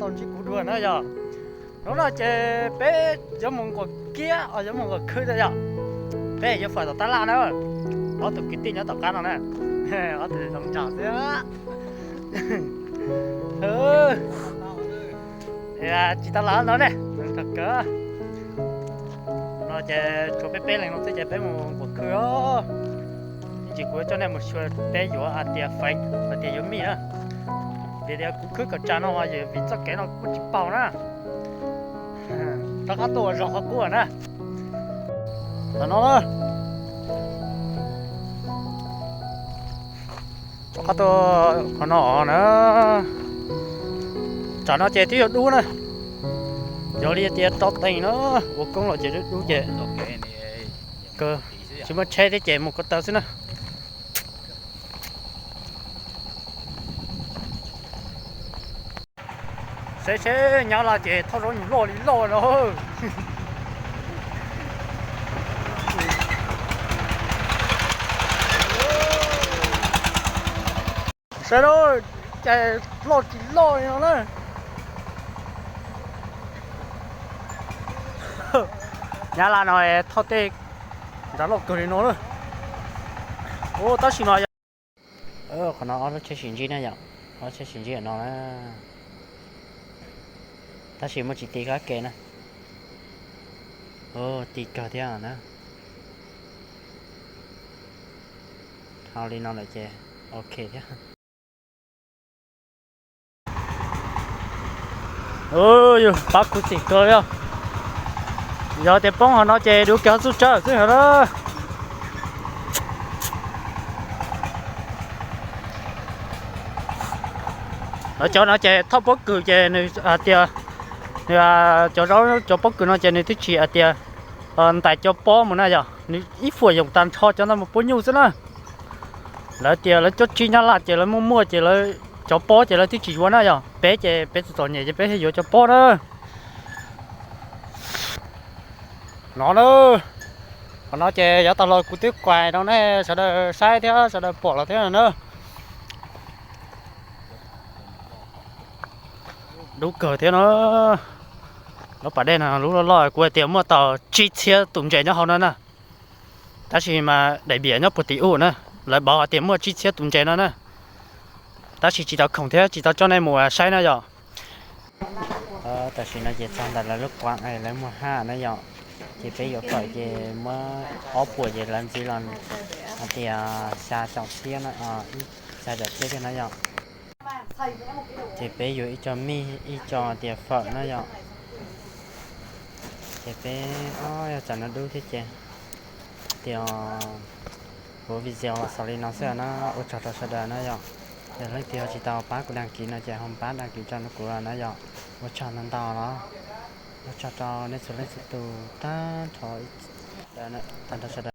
Ntsib kuv dua na yog. Hnub no ces peb yuav mus nquas kiab os, yuav mus nquas khw na yog. Peb yuav faim tom tab laj na. Ob tug kwv tij nyob tom qab no na. Ob tug zoo nraug xwb. Tsis tau los no ne, zoo nraug kawg. No ces tshuav peb peb leeg no xwb ces peb mus nquas khw os. Ib ntsis kuv coj nej mus xyuas peb yuav hais tias feev hais tias yuav mij na. Vim tias kuv khwb kom tsa no mas vim txoj kev no kuj tsis paub na. Rov qab tuaj ua zog qhov qub na. Tam no na, rov qab tuaj qhov no na. Tsam no ces twb yuav dub na. Yog li tias rau teem na, ua koob los ces dub dub ces kawg, tsis muaj tsheb thiab ces mus ko taw xwb na. Seb seb nyab laj ces thauj zaub nyuag loj li loj no. Saib na, ces loj tsis loj li no na. Nyab laj no thauj tej nrad loj kawg li no na. Ua tab sis mas yog qhov no ob lub tsheb sim ntsib na yom, ob lub tsheb sim ntsib no na. Tab sis muaj tsis ti qab ke na. Tis kawg thiab na. Dhau li no lawm ces ok thiab. Yus pab khuv xim kawg li. Yog tias poob hauv no ces dub kiag txuj tsawg xwb na. Lawv cov no ces thauj pob kws ces nws hais tias, nws, cov zaub cov pob kws no ces nws twb tsis hais tias ntais cov pob mus na yom, nws ib fuam yoos tag nrho cov ntawd mus pub nyuj xwb na. Lawv tias lawv cov tsib nyab laj ces lawv muaj muaj ces lawv cov pob ces lawv twb tsis yuav na yom, peb ces peb txom txom nyem ces peb thiaj yuav cov pob na. No na, qhov no ces yav tag los kuv twb kuais rau nej sawv daws saib thiab sawv daws pom los thiab na. Dub kawg thiab na. Lub pas dej no lub loj loj kuv hais tias muaj tau tsib txhiab tus ntses nyob hauv no na. Tab sis mas daim biam nyob puag tim ub na, lawv pauv hais tias muaj tsib txhiab tus ntses no na. Tab sis tsis tau khoom thiab tsis tau coj nej mus saib na yom. Tam sim no ces txog ntawm lawv lub quav es lawv muag haj na yom. Ces peb yuav fawm ces muab ob puas ces lawv ntxiv los hais tias xya caum txhiab, xya caum txhiab thiab na yom. Ces peb yuav ib co mij ib co tias fawm na yom. Ces peb, o, yog tsam no dub thiab ces tias kuv video los xaus li no xwb na, ua tsaug rau sawv daws na yom. Yog leej twg ho tsis tau pab kuv đăng ký no ces ho pab đăng ký rau kuv na yom. Ua tsaug ntau ntau los, ua tsaug rau nej txhua leej txhua tus tag nrho, tag nrho sawv daws.